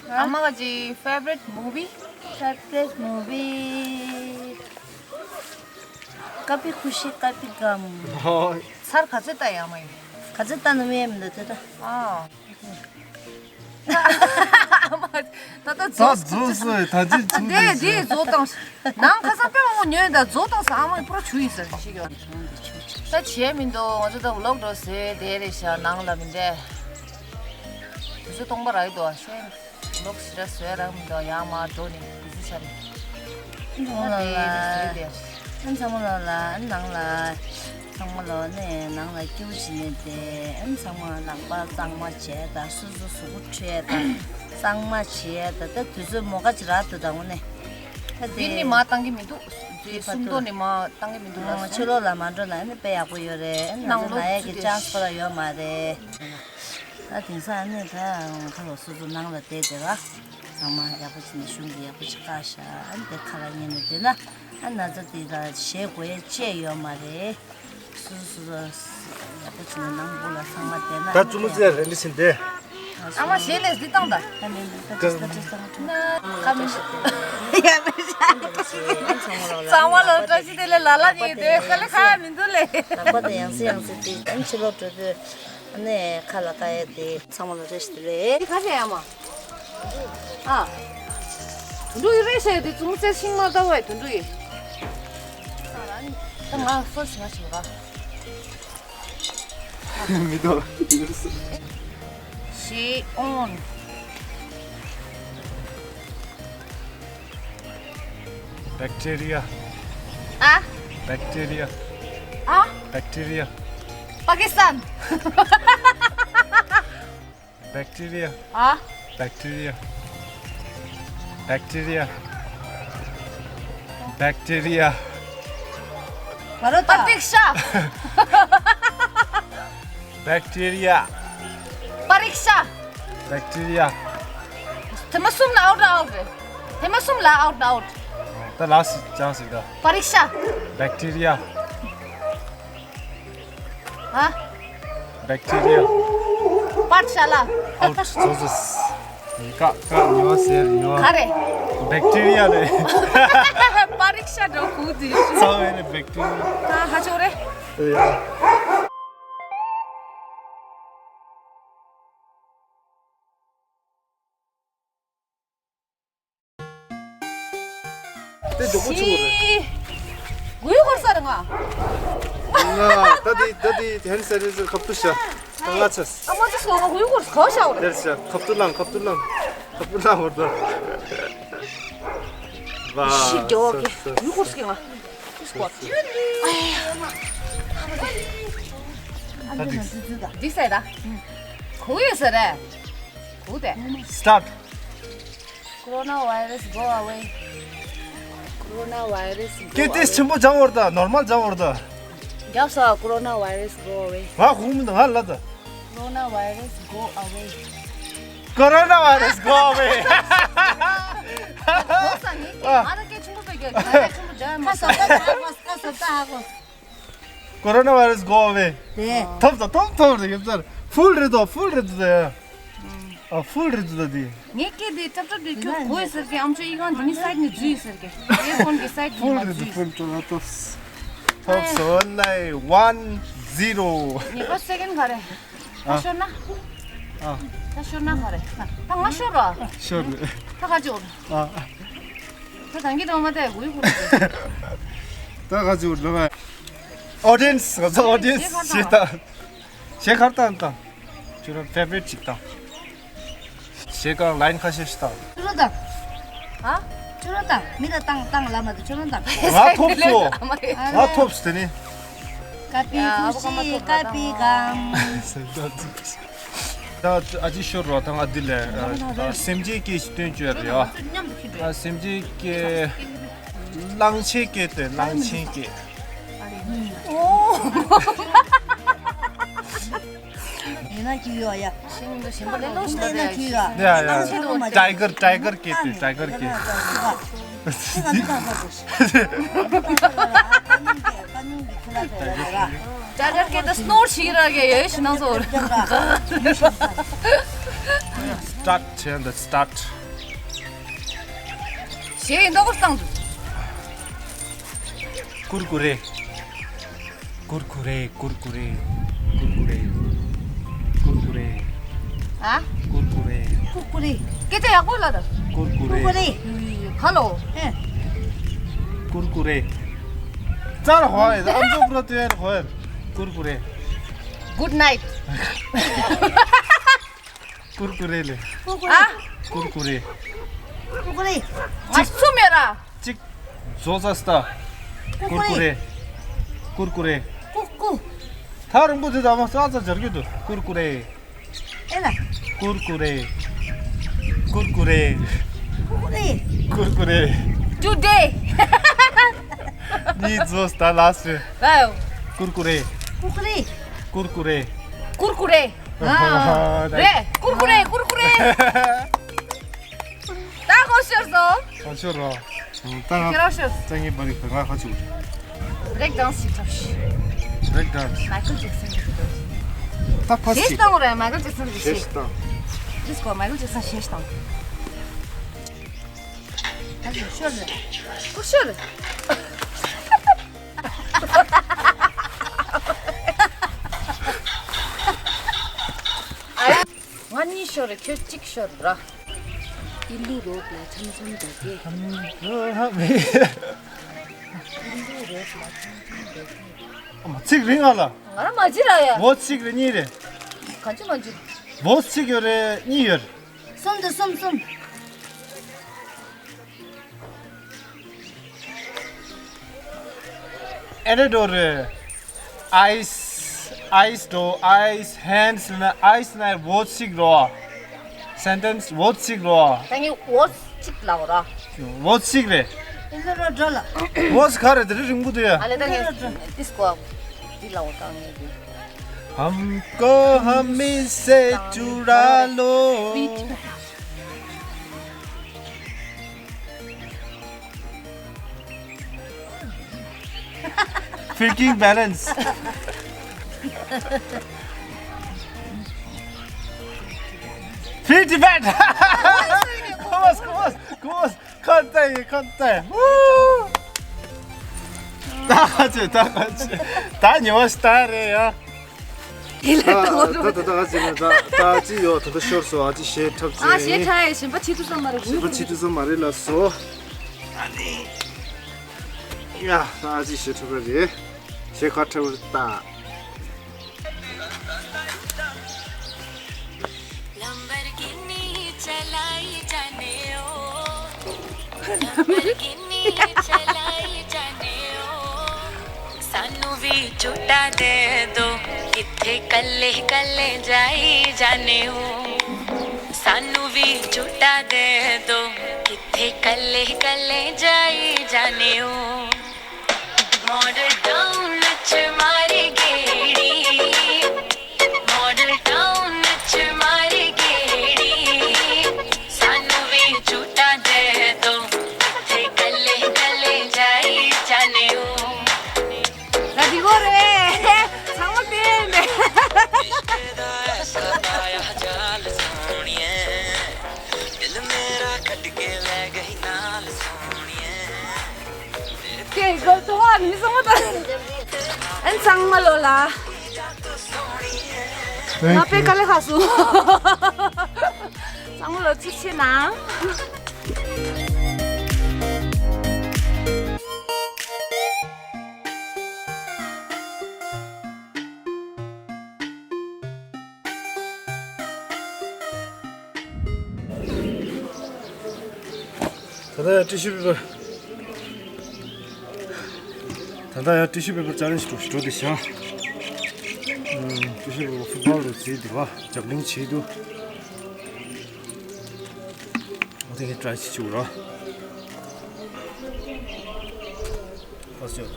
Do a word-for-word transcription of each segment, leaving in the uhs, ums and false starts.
ཨ་མ་གི་favorite movie? Favorite movie. ཀ་པི་ཁུ་ཤི་ཀ་པི་གམ། ཧོ། ཚར་ག་ཚོད་ལྟ་ཡ་མ་ཡིན། ག་ཚོད་ལྟ་ན་མི་ཡ་མི་འདུག་དེ་ད། ཨ། ད་ལྟ་ད་རྫོགས་རྫོགས་སོ་ད་ཅི་ཚུགས་དེ་དེ་རྫོགས་དང་། ནང་ཁ་སང་དཔེ་མང་པོ་ཉོས་ད་རྫོགས་དང་ཟ་ཨ་མ་ཡི་པུ་ར་ཆུ་ཡིན་ཟེར་ཞིག་ཡོད། ད་བྱས་མི་འདུག་ང་ཚོ་ད་vlog་འགྲོ་ཟེར་དེ་རེད་ཤག་ནང་ལ་མི་འདྲ། དུས་ཚོད་སྟོང་པ་རག་གི་འདུག་ཨ་ཤེས། ལོག་ཞེ་དྲག་བཟོས་རག་མི་འདུག་ཡང་མར་འགྲོ་ནས་བི་ཟི་ཆགས་ནས། ཨ་ཚང་མ་ལོ་ལ་ཨ་ཚང་མ་ལོ་ལ་ཨ་ནང་ལ་ཚང་མ་ལོ་ནས་ནང་ལ་སྐྱིད་པོ་བྱས་ནས་བསྡད། ཨ་ཚང་མ་ལག་པ་གཙང་མ་བྱས་དང་སོ་སོ་གཟུགས་པོ་འཁྲུད་དང་གཙང་མ་བྱས་དང་ད་དུས་ཚོད་མོ་ག་ཅིག་རག་འདུག་ད་དངོས་གནས། ད་འདི་ནི་མ་བཏང་གི་མི་འདུག་འདི་སུམ་མདོ་ནི་མ་བཏང་གི་མི་འདུག་ལ་ཕྱི་ལོགས་ལ་མ་འགྲོ་ན་ཨ་ནི་དཔེ་ཡག་པོ་ཡོད་རེད། ཨ་ནང་ལོགས་ན་ཡ་གི་ཅང་སོ་ར་ཡོད་མ་རེད། ད་དེང་སང་ཨ་ནི་ད་ཁ་ལོ་སོ་སོ་ནང་ལ་བསྡད་བསྡད་ར། ཚང་མ་ཡག་པོ་བྱས་ནས་གཞུང་གི་ཡག་པོ་ཅིག་བཀག་ཤག་ཨ་ནི་དེ་ཁ་ལ་ཉན་ནས་བསྡད་ན་ཨ་ན་ཚ་དེ་ལ་ཞེད་དགོས་ཡ་ཅི་ཡོད་མ་རེད། སོ་སོ་སོ་སོ་ཡག་པོ་བྱས་ནས་ནང་སྒོ་ལ་ཚང་མ་བསྡད་ན་ད་ཙུ་མུ་ཙེ་རེ་ལི་སིན་ཏེ། ཨ་མ་ཞེས་ལས་འདི་བཏང་ད། ད་མིན་འདི་ད་ཅི་ད་ཅི་སང་ཁ་མི་ཡ་མི་ཤ་ཚང་མ་ལ་བཀྲ་ཤིས་བདེ་ལེགས། ལ་ལ་ཉིད་དེ་དཀའ་ལས་ཁག་མི་འདུག་ལེ། ལག་པ་དེ་ཡང་སེ་ཡང་སེ་དེ་ཨ་ནི་ཕྱི་ལོགས་འགྲོ་དུས། ཨ་ནི་ཁ་ལ་ཀ་ཡ་དེ་ཚང་མ་ལ་བཀྲ་ཤིས་བདེ་ལེགས། འདི་ག་རེ་ཡ་མ། ཨ། དུད་འགྲོ་ཡི་རེད་ཤེས་དེ་ཙུམ་ཙེ་ཤིང་མ་ལྟ་བས་དུད་འགྲོ་ཡི། ད་ང་first ང་ཞིག་ར། མི་དོ། She own. Bacteria. ཨ། Bacteria. ཨ། Bacteria. Pakistan. Bacteria. ཨ། Bacteria. Bacteria. Bacteria. Pareksha. Bacteria. Pareksha. Bacteria. ཐེངས་མ་གསུམ་ལ་out out རེད། ཐེངས་མ་གསུམ་ལ་out out. ད་last chance ད། Pareksha. Bacteria. ཨ། Bacteria. Pathshala. Out. So this. ཀ་ཀ་ཉོ་ཟེར་ཉོ། ག་རེ། Bacteria རེད། Pareksha འགྲོ་ཁུག་དེ། ཚང་མས་ནི་bacteria. ཨ་ཧ་ཅོ་རེད། ཡ། དེ་མགྱོགས་པོ་བྱུང་བ་རེད། ཤི། གུས་ཧོར་ས་རེད་ང་། ང་ད་དེ་ད་དེ་hand sanitizer ཁབ་ཏུ་བཞག་ང་ཚ། ཨ་མ་ཅི་སོང་ང་གུས་ཧོར་ས་ག་བཞག་རེད། དེར་བཞག་ཁབ་ཏུ་བླངས། ཁབ་ཏུ་བླངས། ཁབ་ཏུ་བླངས་བར་དུ། ཤི་རྒྱལ་བ་གི་གུས་ཧོར་ས་གི་ང་། ཤི་སྐོར། འདི་ས་ཡ་ད། གུ་ཡོད་ས་རེད། གུ་དེ། Start. Coronavirus go away. Coronavirus go away. ཀྱེ་དེ་ཆེན་པོ་སྦྱང་བར་ད། normal སྦྱང་བར་ད། རྒྱབ་ས་Coronavirus go away. ང་ཧུ་མི་ད་ང་ལ་ད། Coronavirus go away. Coronavirus go away. ཧོ་ས་ནི་ང་ད་སྐད་ཆེན་པོ་སྦྱང་རྒྱུ་ཡོད། ང་སྐད་ཆེན་པོ་སྦྱང་ཡ་མ་ཁ་ས་ད་ཧ་གོ་ཁ་ས་ད་ཧ་གོ Coronavirus go away. དེ། ཐོབ་ས་ཐོབ་ཐོབ་རེད་ཡོད་ས། full རེད་དོ། full རེད་དོ། ཨ་full རེད་དོ་དེ། ངའི་སྐད་དེ་ཏྲབ་ཏྲབ་དེ་ཁྱོད་གོ་ཡི་ཟེར་གི་ཨམ་ཅོག་ཨི་ཁང་དེ་ནི་side ནས་འཛུལ་ཡི་ཟེར་གི earphone གི་side ནས་full མ་རེད་དོ། འཛུལ། full རེད་དོ། ཐོབ་སོང་ལེ། one zero. ངེས་པ་second ག་རེ། ད་ཤོར་ན། ཨ། ད་ཤོར་ན་ག་རེ། ད་ང་ཤོར་ར། ཤོར་རེད། ད་ག་ཅོ། ཨ། ད་དང་གི་དང་མ་ད་གུ་ཡི་གུ་རེད། ད་ག་ཅོ་ལ། audience ང་ཚོ་audience ཞེ་ད། ཞེ་ཁར་དང་དང་། ཁྱོད་རང་favorite ཅིག་དང་། ཞེ་གང་line ཁ་ཤས་ཤིག་དང་། ཅོ་རོ་དང་། ཨ། ཅོ་རོ་དང་མི་ལ་དང་དང་ལ་མ་དུ་ཅོ་རོ་དང་། ང་ཐོབ་སོ། ང་ཐོབ་སོ་དེ་ནི། ཀ་པི་ཁུ་ཤི་ཀ་པི་གམ། ད་ཨ་ཅི་ཤོར་རོ་ད་ང་འདི་ལས་སེམས་ཅན་སྐད་ཞིག་སྟོན་བཅོས་རེད་ཨ། སེམས་ཅན་སྐད། གླང་ཆེན་སྐད་དེ་གླང་ཆེན་སྐད། ཡིན་ན་ཁྱི་ཡོ་ཡ། ཤིང་འདི་ཞིམ་པོ་ལེ་ལོ་ཞིག་ཡིན་ན་ཁྱི་ཡོ། ཡ་ཡ། tiger tiger སྐད་དེ་tiger སྐད། tiger སྐད་དེ་snore ཞིག་ར་གི་ཡོད་ཤི་ནང་སོར། Start བྱས་འདི་start. གཞས་ཡིན་མདོག་བཏང་འདུག. ཀུར་ཀུ་རེ། ཀུར་ཀུ་རེ། ཀུར་ཀུ་རེ། ཀུར་ཀུ་རེ། ཀུར་ཀུ་རེ། ཨ། ཀུར་ཀུ་རེ། ཀུར་ཀུ་རེ། སྐད་ཆ་ཡག་པོ་ལབ་དང་། ཀུར་ཀུ་རེ། ཀུར་ཀུ་རེ། ཧ་ལོ། ཧེ། ཀུར་ཀུ་རེ། ཙར་ཧོ་ཨེ། ཨམ་ཅོག་པུ་ར་ཏུ་ཡར་ཧོ་ཨེ། ཀུར་ཀུ་རེ། Good night. ཀུར་ཀུ་རེ་ལེ། ཀུར་ཀུ་རེ། ཨ། ཀུར་ཀུ་རེ། ཀུར་ཀུ་རེ། ང་སུ་མེད་ར། གཅིག་བཟོ་ས་སྟ། ཀུར་ཀུ་རེ། ཀུར་ཀུ་རེ། ཀུར་ཀུ། ཐག་རིང་པོ་དེ་དང་མ་ས་ཚ་སྦྱར་རྒྱུ་འདུག. ཀུར་ཀུ་རེ། ཨེ་ལ། ཀུར་ཀུ་རེ། ཀུར་ཀུ་རེ། ཀུར་ཀུ་རེ། ཀུར་ཀུ་རེ། Today. གཉིས་བཟོ་སྟ་ལ་སུ། ལ་ཡོ། ཀུར་ཀུ་རེ། ཀུར་ཀུ་རེ། ཀུར་ཀུ་རེ། ཀུར་ཀུ་རེ། ཨ། རེད། ཀུར་ཀུ་རེ། ཀུར་ཀུ་རེ། ད་གོ་ཤོར་སོང་། གོ་ཤོར་རོ། ད་ང་ཁྱེད་རང་ཤོར། ཙང་ངའི་བར་ཡིག་ང་ཁ་ཆུ། Break dance ཞིག་འཁྲབ་ཤིག. Break dance. Michael Jackson གི་འདུག. ད་ཕ་ཞེས་སི་བཏང་རེད། Michael Jackson གི་ཞེས་ཞེས་བཏང་། Disco Michael Jackson ཞེས་བཏང་། ད་ཤོར་རེད། ཁོ་ཤོར་རེད། ང་གཉིས་ཤོར་རེད། ཁྱོད་གཅིག་ཤོར་ར། ཨི་ལུ་རོགས་ལ་འཆམ་འཆམ་བྱ་གི། ཨ་མ་ཚིག་རིང་ཨ་ལ། ང་རང་མ་བྱེད་ར་ཡ། བོ་ཚིག་རེ་གཉིས་རེད། གང་ཅི་མ་བྱེད། བོ་ཚིག་ཡོད་རེད། གཉིས་ཡོད། གསུམ་དང་གསུམ་གསུམ། ཨེ་རེད་འགྲོ་རེད། Ice, ice འགྲོ། Ice hands ན་ice ན་བོ་ཚིག་རོ། Sentence བོ་ཚིག་རོ། ད་ངས་བོ་ཚིག་ལབ་ར། བོ་ཚིག་རེད། ཨེ་ལོ་རོ་འགྲོ་ལ། བོ་ཚིག་ག་རེ་དེ་རིང་རིང་པོ་འདུག་ཡ། ཨ་ལེ་ད་ངས་ཏིས་ཀོ་འདི་ལབ་ད་ངས་འདི། हमको हमें से चुरा लो। Freaking balance. Free Tibet. Come on, come on, come on. ཁ་བཏང་ཡིན། ཁ་བཏང་། ད་ཁ་ཆེ། ད་ཁ་ཆེ། ད་ཉེ་བ་ཞིག་ད་རེད་ཡ། དེ་ལ་ད་ད་ད་ད་ཨ་ཅི་ནས་ད་ད་ཨ་ཅི་ཡོད། ད་ད་ཤོར་སོང་། ཨ་ཅི་ཞེ་ཁྲབ་ཨ་ཅེ་ཞེ་ཁྲ་ཡེ་ཞིམ་པ་ཆི་ཐུ་ས་མ་རེད། ཞིམ་པ་ཆི་ཐུ་ས་མ་རེད་ལ་སོ། ཨ་ནི་ཡ་ད་ཨ་ཅི་ཞེ་ཁྲབ་རེད། ཞེ་ཁ་ཁྲབ་རེད་ད། Lamborghini चलाई जाने ओ, Lamborghini चलाई जाने ओ। ਸਾਨੂੰ ਵੀ ਝੂਟਾ ਦੇ ਦੋ, ਕਿੱਥੇ ਕੱਲੇ ਕੱਲੇ ਜਾਈ ਜਾਣੇ ਹੋ। ਸਾਨੂੰ ਵੀ ਝੂਟਾ ਦੇ ਦੋ, ਕਿੱਥੇ ਕੱਲੇ ਕੱਲੇ ਜਾਈ ਜਾਣੇ ਹੋ। ਮਾਡਲ ਟਾਊਨ ਚ ਮਾਰੀ ਗੇੜੀ, ਮਾਡਲ ਟਾਊਨ ਚ ਮਾਰੀ ਗੇੜੀ। ਸਾਨੂੰ ਵੀ ਝੂਟਾ ਦੇ ਦੋ, ਕਿੱਥੇ ਕੱਲੇ ਕੱਲੇ ਜਾਈ ਜਾਣੇ ਹੋ। ད་འདི་གོ་རེད། ཚང་མ་བལྟས་ནས། དེ་གོ་ཐོ་བ་མི་སོང་བ་དང་། ཨན་ཚང་མ་ལོ་ལ། ང་པེ་ཀ་ལེ་ཁ་སུ། ཚང་མ་ལོ་ཚིག་ཆེ་ན། ད་ལྟ་ཡང་ཊི་ཤུ་པེ་པར། ད་ལྟ་ཡང་ཊི་ཤུ་པེ་པར་ཅེ་ལེན་ཇི་འགྲོ་ཞིག་འགྲོ་དེ་བཞག་ཊི་ཤུ་པེ་པར་ཕུཊ་བོལ་རུ་བརྩིས་དེ་བ་ལྗགས་ལིང་བྱེད་དུ། འོ་དེ་གའི་ཊ་རའི་བྱེད་ཆུག་ར། ཨོ་སི་ཡོད།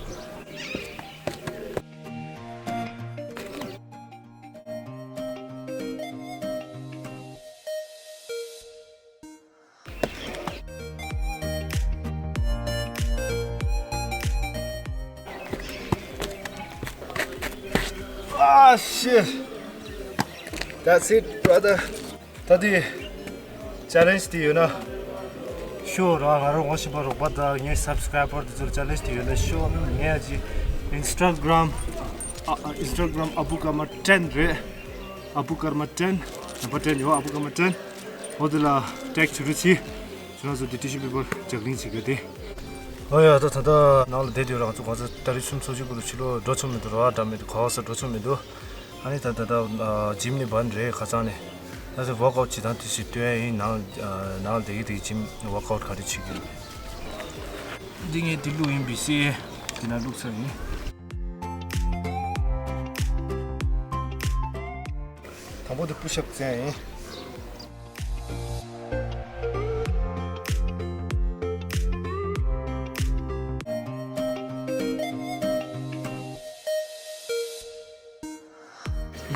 Ah, shit. That's it, brother. ད་དེ་ ཅེ་ལེན་ཇི་དེ་ཡོད་ན་ཤོག་ར། ང་རང་ངོ་ཤེས་པ་རོགས་པ་དང་ངའི་སབ་སི་ཀ་རའི་བར་དེ་ཚོར་ཅེ་ལེན་ཇི་དེ་ཡོད་ན་ཤོག་ངས་ཨ་ཅི་ཨིན་སི་ཊ་གྷ་རམ་ཨ་ཨ་ཨིན་སི་ཊ་གྷ་རམ་ཨ་བུ་ཀརྨ་ཊེན་རེད། ཨ་བུ་ཀརྨ་ཊེན། ནམ་བར་ཊེན་ཡོད། ཨ་བུ་ཀརྨ་ཊེན། འོ་དེ་ལ་ཊེག་བྱེད་རོགས་གྱིས། ཁྱེད་རང་ཚོ་དེ་ཊི་ཤུ་པེ་པར་ལྗགས་ལིང་བྱེད་དགོས་ཏེ། ཨོ་ཡ། ད་ད་ལྟ་ནང་ལ་བསྡད་དུས་རང་ཚོ་གང་ས་ད་རེས་ཆུ་ཚོད་གཅིག་པོ་རུ་ཕྱི་ལོགས་འགྲོ་ཆོག་མི་འདུག་ར། འདྲ་མི་འདུག་ག་བ་ས་འགྲོ་ཆོག་མི་འདུག་ཨ་ནི་ད་ད་ལྟ་ཇིམ་ནི་བན་རེད། ཁ་སང་ནས་ད་ཚོད་ཝོག་ཨའུཊ་བྱེད་སྟངས་དེ་ཞིག་སྟོན་ཡ་ཡིན། ནང་ནང་ལ་བསྡད་ཀྱི་དེ་ཇིམ་ཝོག་ཨའུཊ་ག་རེ་བྱེད་ཀྱི་ཡོད། འདི་ངས་འདི་བླུགས་ཡིན། བི་སི་འདི་ན་བླུགས་ཚར་ཡིན། དང་པོ་དེ་པུ་ཤ་ཨབ་རྩེ་ཡིན།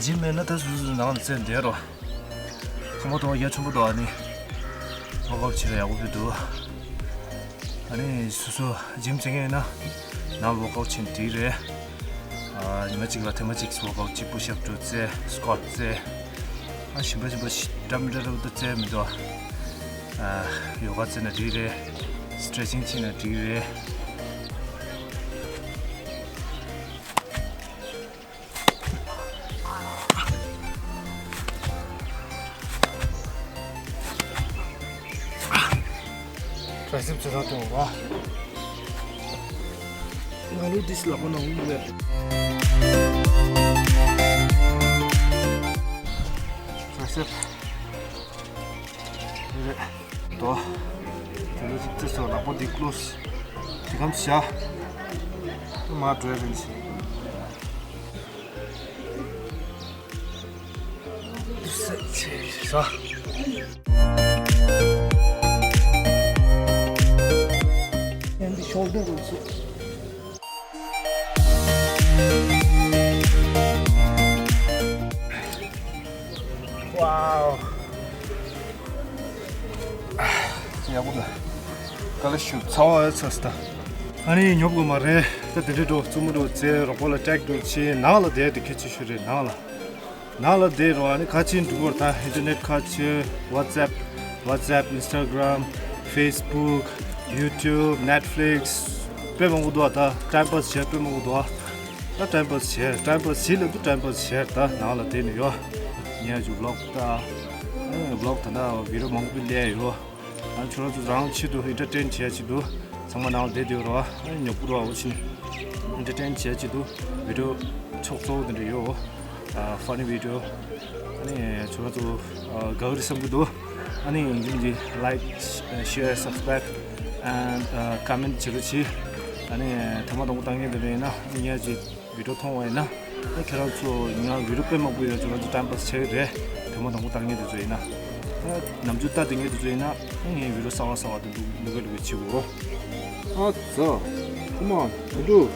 ཇིམ་མེད་ན་ད་སུ་སུ་ནང་ལ་རྩེ་བསྡད་རོགས། ཁོ་མོ་དང་ཡ་ཆུང་པོ་དང་ཨ་ནི་ཝོག་ཨའུཊ་བྱེད་ན་ཡག་པོ་འདུག་ཨ་ནི་སོ་སོ་ཇིམ་རྩེ་མཁན་ཡིན་ན་ནང་ཝོག་ཨའུཊ་བྱེད་ན་འགྲིག་རེད། ཨ་ཉི་མ་གཅིག་ལ་ཐེངས་མ་གཅིག་ཝོག་ཨའུཊ་གཅིག་པུ་ཤ་ཨབ་དྲུག་རྩེ། སི་ཀོཊ་རྩེ། ཨ་ཞིམ་པ་ཞིམ་པ་ཞིག་འདྲ་མི་འདྲ་འདྲ་པོ་ད་རྩེ་མི་འདུག་ཨ་ཡོ་ག་རྩེ་ན་འགྲིག་རེད། སི་ཊེ་ཆིང་བྱེད་ན་འགྲིག་རེད། ཊའི་སེབ་ཅི་རང་སྟོན་རོགས། ང་ལོ་དིས་ལག་པ་ནང་འུ་བས། ཊའི་སེབ། རེད། དོ། དེ་ལོ་ཅིག་ཙེ་སོ་ལག་པ་འདི་ཀློས། དེ་གམ་བྱ། མ་འགྲོ་ཡ་རེད་ཟེར། ས། And the shoulder also. Wow. ཡག་པོ་འདུག་དཀའ་ལས་ཞུ། ཚ་བ་ཡོད་ཚ་སི་ད། ཨ་ནི་ཉོབ་དགོས་མ་རེད། ད་དེ་འདྲའི་འགྲོ་རྩུབ་མོ་འགྲོ་རྩེ་རོགས་པ་ལ་ཊེག་འགྲོ་ཆེ་ནང་ལ་བསྡད་དེ་ཁྱད་ཆོས་ཤོས་རེད། ནང་ལ་ནང་ལ་བསྡད་རོགས། ཨ་ནི་ཁ་ཆེ་འགྲོ་བར་ད་ཨིན་ཊར་ནེཊ་ཁ་ཆེ། ཝ་ཙེབ། ཝ་ཙེབ། ཨིན་སི་ཊ་གྷ་རམ། ཕེ་སི་བུག། ཡུ་ཊུབ། ནེཊ་ཕི་ལིག་སི། དཔེ་མང་པོ་འདུག་ད་ཊའིམ་པ་སི་བྱས་དཔེ་མང་པོ་འདུག་ད་ཊའིམ་པ་སི་བྱས། ཊའིམ་པ་སི་བྱེད་ལབ་དུས་ཊའིམ་པ་སི་བྱས། ད་ནང་ལ་བསྡད་ནས་ཡོད། ཉལ་རྒྱུ་ཝི་ལོག་ད། ཝི་ལོག་ད་ན་བི་ཌི་ཡོ་མང་པོ་སླེབས་ཡོད། ང་ཁྱོད་རང་ཚོ་རང་ཆེད་དུ་ཨིན་ཊར་ཊེན་བྱེད་ཡ་ཆེད་དུ་ཚང་མ་ནང་ལ་བསྡད་དེ་ཡོད་རེད་བ། ཨ་ནི་ཉོབ་པོ་རེད་བ། འོ་ཕྱིན་ཨིན་ཊར་ཊེན་བྱེད་ཡ་ཆེད་དུ་བི་ཌི་ཡོ་ཕྱོགས་གཙོ་བོ་དེ་འདྲ་ཡོད། ཨ་ཕ་ནི་བི་ཌི་ཡོ། ཨ་ནི་ཁྱོད་རང་ཚོ་ཨ་དགའ་གི་རེད་བསམ་གི་འདུག་ཨ་ནི་ཡིན་གཅིག་མིན་གཅིག་ལའིཀ་ཤེར་སབ་སི་ཀ་རའིབ་ཨེན་ཌི་ཀོ་མེན་ཊི་བྱེད་རོགས་གྱིས། ཨ་ནི་ཐེངས་མ་དང་པོ་ལྟ་མཁན་དེ་འདྲ་ཡིན་ན་ཨ་ནི་ཉག་གཅིག་བི་ཌི་ཡོ་མཐོང་བ་ཡིན་ན། ཨ་ཁྱེད་རང་ཚོ་ང་བི་ཌི་ཡོ་དཔེ་མང་པོ་ཡོད། ཁྱེད་རང་ཚོ་ཊའིམ་པ་སི་བྱེད་ཀྱི་རེད། ཐེངས་མ་དང་པོ་ལྟ་མཁན་དེ་ཚོ་ཡིན་ན། ཨ་ནམ་རྒྱུན་ལྟ་བསྡད་མཁན་དེ་ཚོ་ཡིན་ན། ཨ་ངའི་བི་ཌི་ཡོ་གསར་བ་གསར་བ་དེ་འདུག་འདུག་ག་འདུག་ག་བྱེད་དགོས། ཨ་ཙི། ཁོ་མ་འདུག